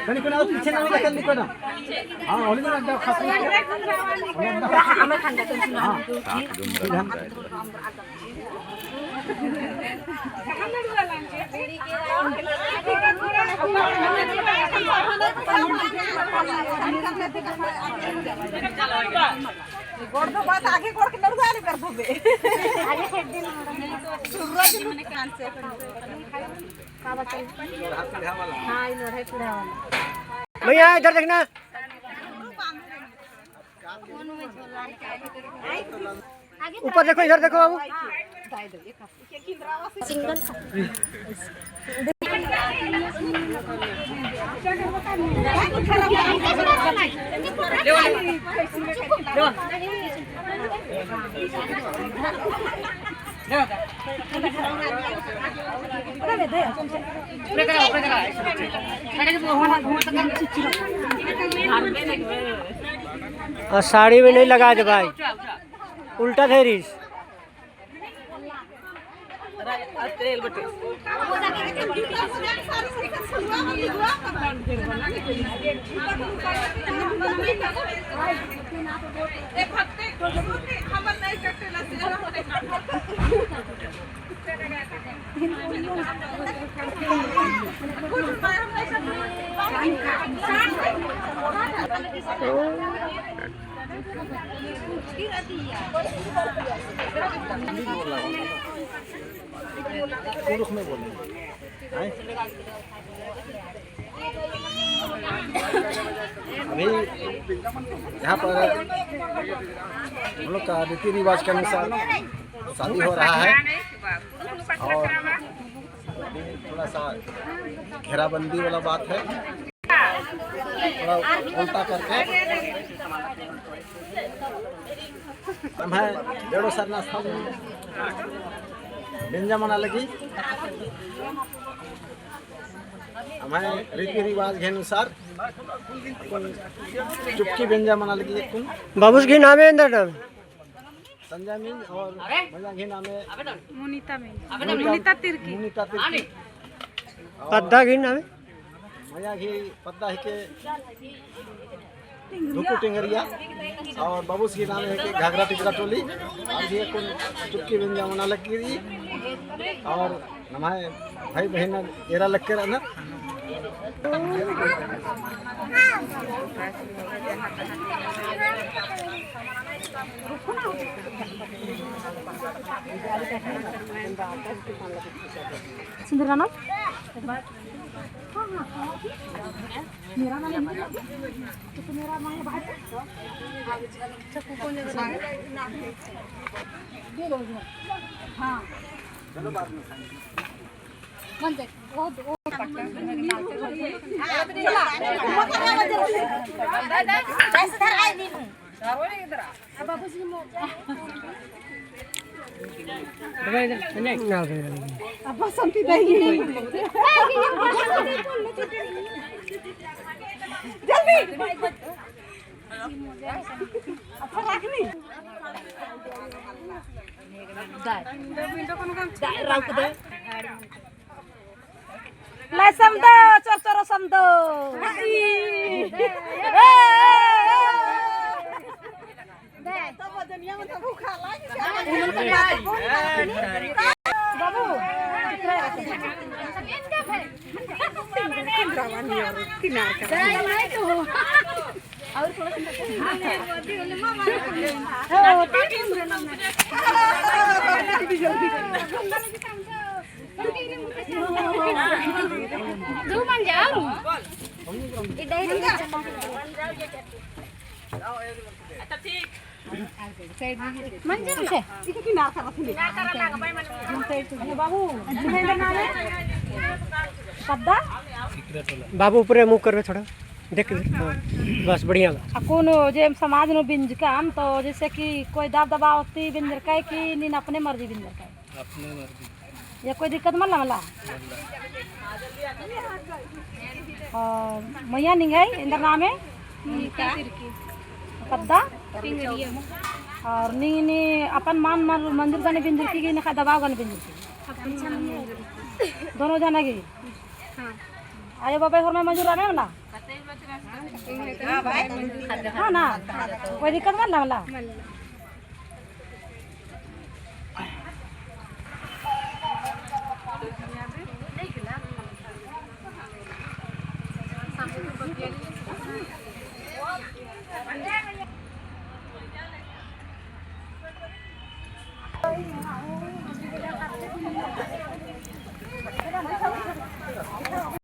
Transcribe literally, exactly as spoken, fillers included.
कनी कोना पीछे ना लगा, कनी कोना। हाँ, होली में अड्डा खास। हाँ। गोड़ धोबा त आगे गोड़ के लड़ुआ ले कर धोबे। आगे फेंक दे। शुरू से मने कान से। का बचल? हाँ, ई लोढ़ा पीढ़ा वाला। भैया, इधर देखना। ऊपर देखो, इधर देखो बाबू। आ, साड़ी में नहीं लगा दे भाई, उल्टा धरिस। कुँड़ुख़ में बोले। हैं? अभी यहाँ पर हम लोग का रीति रिवाज के अनुसार शादी हो रहा है और अभी थोड़ा सा घेराबंदी वाला बात है। थोड़ा उल्टा करके हम है डेढ़ो सरना स्थल में बेंजा मना लगी। हम है रीति रिवाज के अनुसार चुपकी बेंजा मना लगी। बाबूस गही नाम है एन्देर नाम? संजय मिंज और मया गही नाम है मुनीता मिंज। मुनीता, मुनीता तिर्की। मुनीता तिर्की। और पद्दा गही नाम है? मया गही पद्दा है के धुकु टेंगरिया और बाबूस गही नाम है के घाघरा टिकरा टोली। और ये कुन चुपकी बेंजा मना लगी रई और नम्है भाई बहिन एरा लक्कर ना। सिंदूर ना? मेरा नाम है। तो मेरा नाम है भाई। हाँ। ले समदो, चोर चोर समदो। बाबू। और थोड़ा सा। दो मन जाओ। इधर ही। अच्छा, ठीक। मंजर से। बाबू, पद्दा? बाबू, ऊपरे मुँह करबे थोड़ा। देख, हाँ, बस बढ़िया बा। अक्कुन जे समाज नू बिंजकम, तो जैसे कि कोई दब दबाव ती बिंजरकय कि नीन अपने मर्जी बिंजरकय? अपने मर्जी। या कोई दिक्कत मल्ला मला? मल्ला। और मइय्याँ निंग्है एन्देर नामे? मुनिता तिर्की। पद्दा? और नी, नी अपन मन, मन मंजूर गने बिंजुर की गे, नेखा दबाव गने बिंजुर की? दोनों जना गे? हाँ। आयो बाबा होरमा मंजूर रअनर मला? हाँ ना? कोई दिक्कत मल्ला मला?